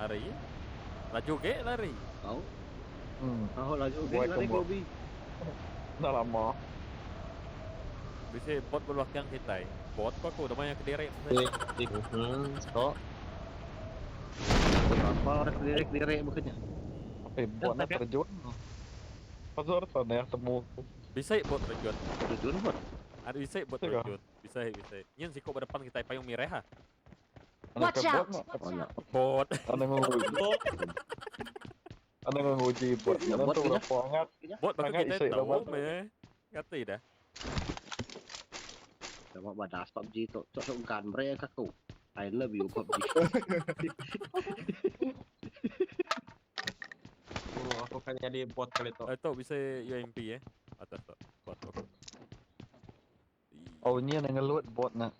Lari. Laju ge lari. Tau. Hmm. Tau laju ge lari ke ubi. Enda lama. Bisi bot belakang kitai. Bot ko aku nama yang kediri. Hmm, so. Apa orang kediri kediri bukannya? Eh, bot nak terjun. Pasal sana yang temu. Bisa bot terjun. Terjun bot. Ada bisa bot terjun. Bisa bisa. Nyen siko berdepan kita payung mireh ha. Watch out! Bot. Ada nguji. Ada nguji bot. Bot tu berapa hangat. Bot bagi kita tahu meh. Kata dah. Sama badas PUBG tu cocok gan mereka aku. I love you PUBG. Oh, aku kan jadi bot kali tu. Itu bisa UMP eh. Atas tu. Bot tu. Oh, ni yang ngeload bot nak.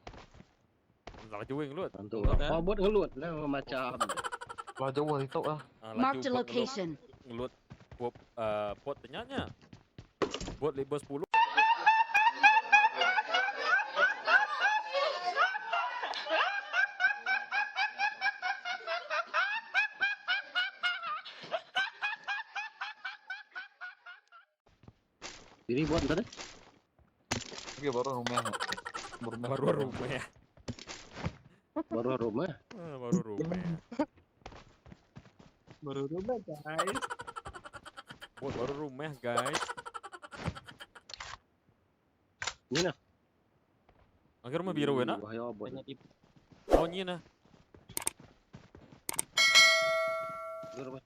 Laju ngeload. Tentu. Apa bot ngeload lah macam. Laju itu ah. Mark the location. Ngeload bot bot ternyata. Bot level 10. Ini buat entar deh. Oke, baru rumah. Baru rumah ya. Baru rumah. Baru rumah. Baru rumah, guys. Buat baru rumah, guys. Ini nah. Akhir rumah biru ya, nak? Bahaya buat. Oh, ini nah. Baru rumah.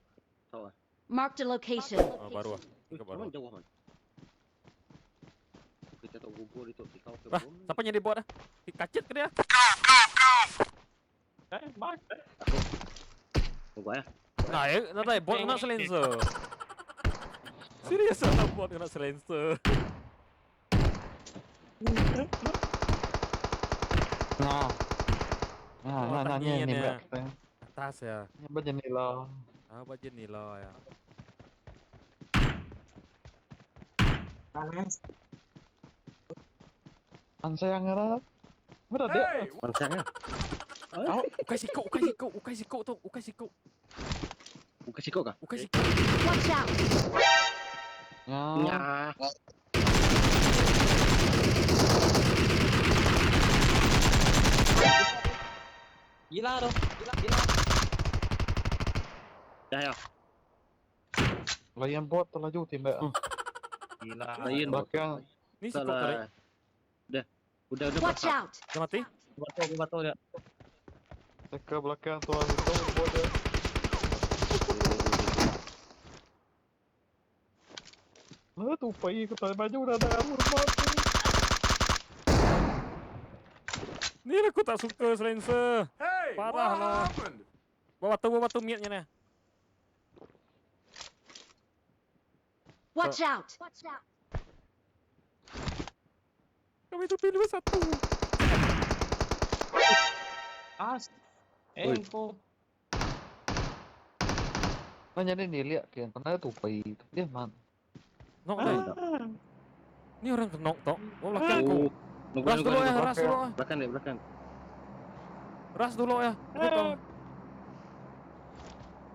Tahu ah. Mark the location. Oh, baru ah. Baru. Jauh man. Kita tak gugur itu di kau ke. Wah, siapa yang dibuat ah? Kacit ke dia? Eh, bak. Tunggu ya. Nah, ya, nanti bot kena silencer. Serius lah bot kena silencer. Nah. Nah, nah, nah, ni ni Atas ya. Ni apa jenis lah? Apa jenis lah ya. Panas. Ansayang lah. Berada dia. Ansayang ya. Oh, ukai sikuk, ukai sikuk, ukai sikuk tu, ukai sikuk. Ukai sikuk kah? Ukai sikuk. Watch out. Ya. Gila dong, gila, gila. Dah ya. Layan bot terlaju tindak. Gila. Layan bot. Belakang. Ni sikuk tadi. Udah. Udah udah. Watch out. Dah mati? Batu, batu dia. Ke belakang tu itu bot dia. Lah tu pai ke tak baju dah dah rumah tu. Ni aku tak suka silencer. Hey, Parah lah. Bawa batu, bawa batu miatnya ni. Watch out. Kami tu pilih satu. As. Engko. Nanya ni ni lihat kan, kena tu pai dia man. Nok dah. Ni orang kenok tok. Oh belakang aku. Ras dulu ya, ras dulu ya. Belakang deh, belakang. Ras dulu ya. Aku tahu.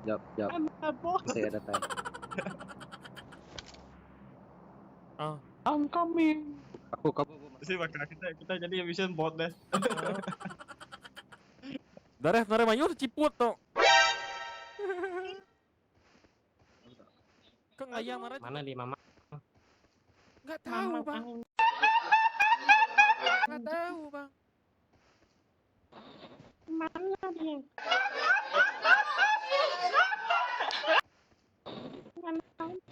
Jap, jap. Saya datang. Ah. I'm coming. Aku kabur. Sih bakal kita kita jadi mission bot deh. Darah darah mayu ciput tok. Kau ngayang marah. Mana di mama? Enggak tahu, Bang. Enggak tahu, Bang. Mana dia?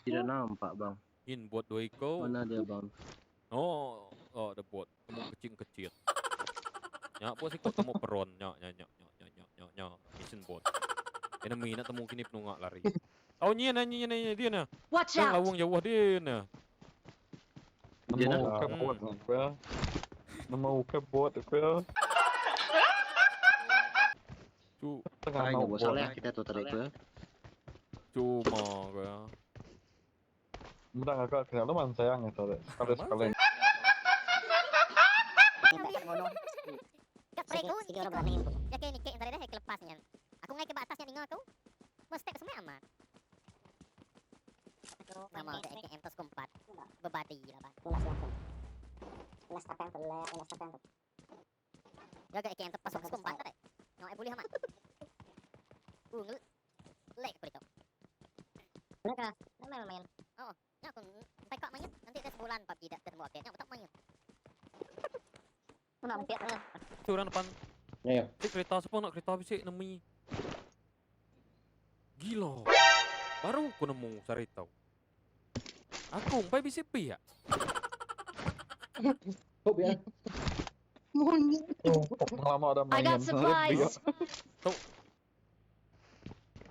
Tidak nampak, Bang. In buat dua ekor. Mana dia, Bang? Oh, oh ada bot. Temu kecil-kecil. Nyak bot sikot temu peron. Nyak nyak nyak nyak nyak nyak nyak nyak. Mission bot. Enemy nak temu kini penungak lari. Oh ni ni ni ni dia ni. Watch Yang out. lawang jauh dia ni. Dia Nama nak. ke bot aku ya. Nama ke bot aku ya. Cu Tengah Ay, mau nggak bot. salah kita tuh tadi itu. cuma kau. Mudah agak kena lu man sayang itu deh. Sekali sekali. Aku ngai ke atasnya ninga aku. Nama ke AKM tu sekumpat bebadi laban. Ya ke AKM tu pasuk sekumpat tadi. Ngau ai bulih amat. Uh ngel lek aku ditu. Oh, nya aku empai ka main. Nanti dah sebulan PUBG dah temu update nya betak main. Tu orang depan. Ya ya. Cik kereta siapa nak kereta bisik nemi. Gila. Baru ku nemu sehari tau. Aku empai bisi pi ya. Kau biar. Monyet. Oh, lama udah I main. got supplies. Tuh.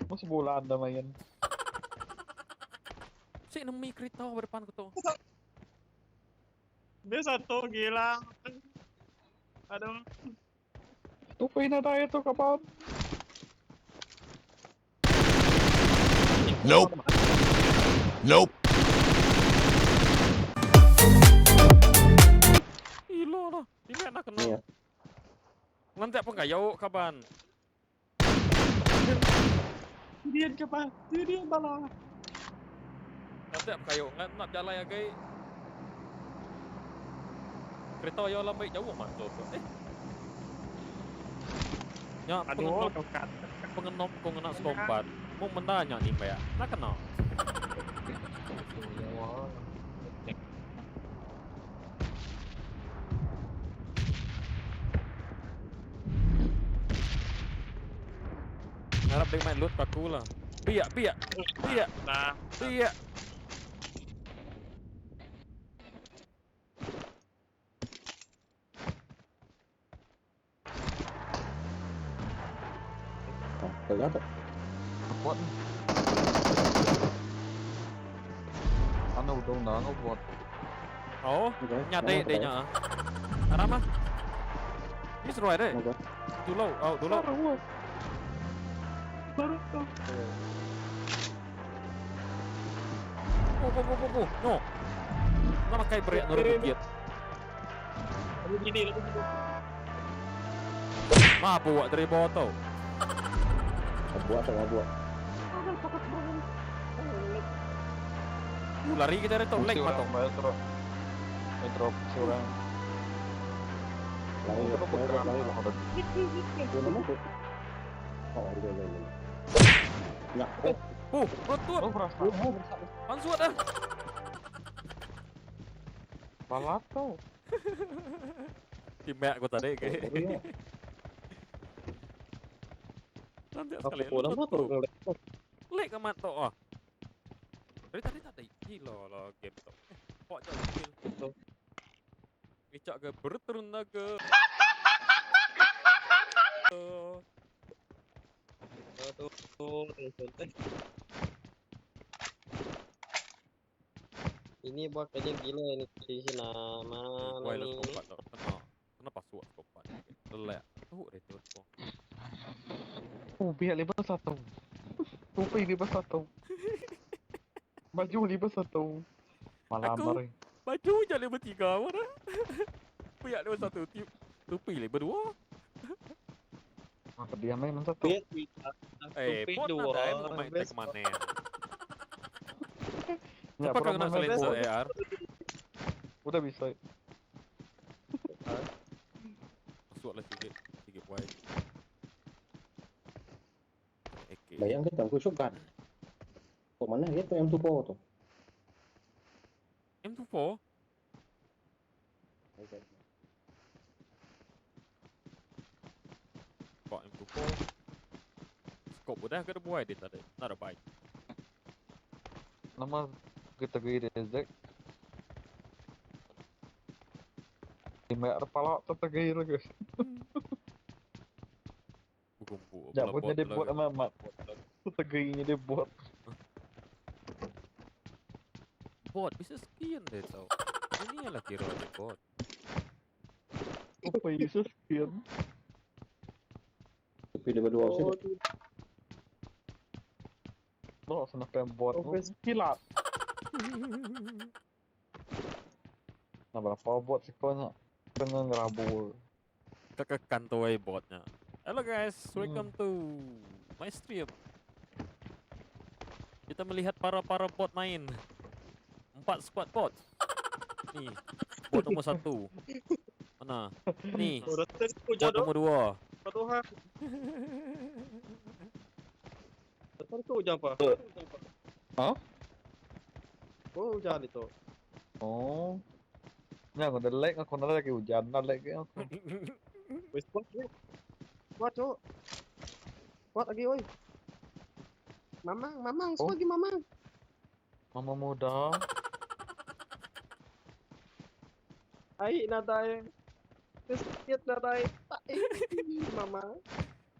Mau sebulan udah main. Sik nemi kereta ba depan ku tu. Dia satu gila. Aduh. Tupi na tayo tu kapan? Nope. Nope. Gila lah. Ini nak kena. Iya. Nanti apa enggak yau kaban? Dia ke apa? Dia bala. Nanti apa kayu? Ngan nak jalan ya gai. Kereta yo lah baik jauh masuk. Eh. Ya, Aduh, pengenop kau kat. pengenop kau ngena sekombat. Mau mendanya nih mbak. Nak kena. Harap dia main loot aku lah. Biak, biak, biak, Nah, biak. Oh, kelihatan. Buat. Ano udah undang buat. Oh, Okay. nyate deh nya. Aram ah. Ini seru deh. Okay. Dulu, oh dulu. baru tuh. Oh, oh, oh, oh, oh. No. Nama kayak berik nurut bukit. Lalu gini, lalu gini. Mabuk dari bawah tau. Buat atau buat? Lari kita dari tau, lag Si mah orang tau. bayar terus. Drop si orang. Lari, Kenapa lari, bergerak? lari. Oh, nama tu. Oh, ada, ada, ada. Nak. Oh, Oh, betul. Oh, berasa. oh, Pansuat ah. Balat tau. Timbak aku tadi ke. baru ya. Nanti sekali. Aku nama tuh. Lek amat tok ah. Dari tadi tak ada gila lah game tok. Eh, Pok jauh kecil. Ngicak ke berterun ke. Tuh, tuh, Ini buat kayaknya gila ini di sini mana Wireless nih? kompat tok. Kena kena pasuk kompat. Lelek. Tuh dia tu. Oh, biar level satu. Topi level satu. Baju level satu. Malam Aku- baru. Baju je level 3 mana? Pihak level 1 tiup. Tupi level 2. Apa dia main satu? Eh, Tupi bot dua. ada eh main tag mana? Ya, Siapa kau pernah kena main silencer bot. AR? Udah bisa. Masuklah sikit, sikit buai. AK. Bayang kita aku shotgun. Kok mana dia tu M24 tu? M24? Kok M24? Scope udah ke buai dia tadi. Tak ada baik. Nama kita pergi Zack. Lima kepala tetap pergi lagi. Berkumpul. Ya, buatnya dia buat sama mat. Teginya dia buat. Bot bisa skin dia tau. Ini lah kira dia bot. Apa bisa skin? Tapi level 2 sih. Lo sampai bot. Kilat. Nah, berapa bot sih kau nak? Kena ngerabu. Kakak kantoi botnya. Hello guys, welcome to my stream. Kita melihat para para bot main. Empat squad bot. Ni. Bot nombor satu. Mana? Ni. Oh, rasa aku Bot jodoh. nombor dua. Patuhan. Betul tu hujan apa? Hah? Oh, hujan itu. Oh. Ini aku ada lag, aku ada lagi hujan, ada lag aku. Wis kuat, weh. Kuat, Cuk. Kuat lagi, oi. Mamang, mamang, Oh. semua lagi mamang. Mama muda. Ai nadai. Kesiat nadai. Tai, mama.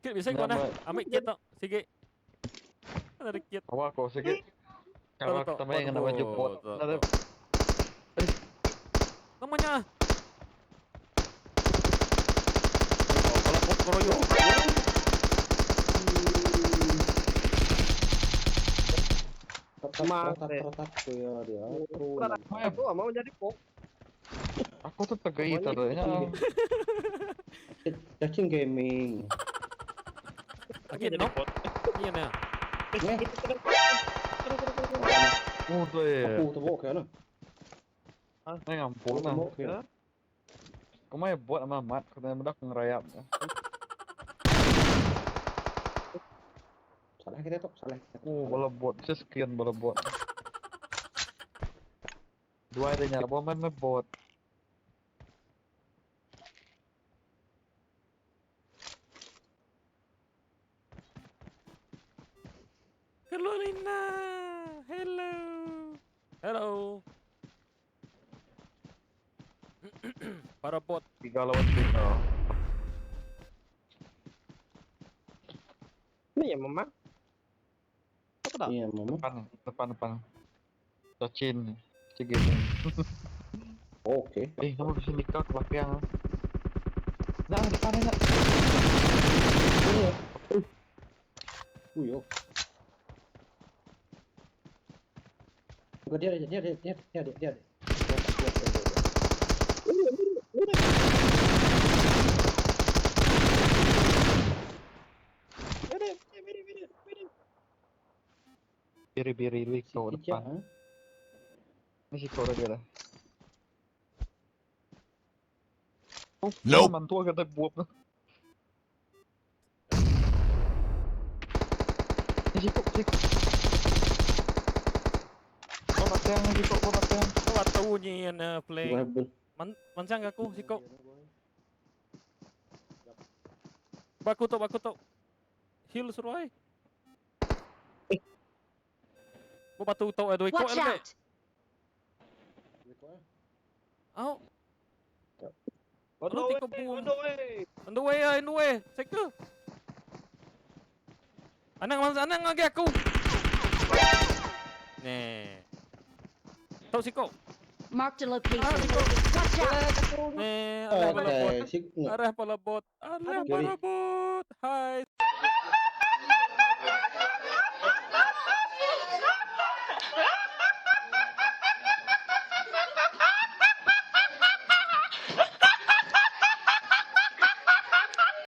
Kit bisa kau Nama- nah. Ambil kit tak? Sikit. Ada kit. Awak kau sikit. Kalau Tak, tak, kita main tak, kena baju bot. tak, Ada tak. Namanya. Oh, kalau bot keroyok. Mang, Rotat rotat ya dia. Aku mau jadi pok. aku tuh tergait adanya. Cacing gaming. Lagi no. Iya nah. Eh, Oh tuh ya. aku tebok kan. Ini ngampun nah. Tebok ya. Kau main bot sama mat, kau tanya budak ngerayap. Salah kita tuh, salah. Oh, bola bot, sekian bola bot. Dua ada nyala, bom main bot. Carolina. Hello. Hello. Para bot. Tiga lawan tiga. Ini ya, mamang. Apa tak? Iya, mama. Depan, depan, depan. Cacing, cacing. Oke. Eh, kamu bisa nikah ke belakang. Nah, depan enak. Iya. Uyo. Bukan dia, dia, dia, dia, dia, dia, dia. Dia, dia, dia. Beri, beri, beri, beri. Biri-biri lu Si kau Ica, depan. ha? Ini si kau dia lah. Oh, Nope. Mantua kata buat. Ini si kau, si kau. Kau batang, si kau, kau batang. Kau tahu ni na play. Gua bel. Man mancang aku siko. Baku tok baku tok. Heal suruh ai. Bo batu tok ada ikut Watch lagi. out! Au, On the Lu way, tengok buang. on the way. on the way ah, on the way. Seka. Anang mas anang lagi aku. Neh. Tok siko. Marked a location. Watch out! Neh, arah pala bot. Eh, si Arah pala bot. Arah Kiri. pala bot. Hai.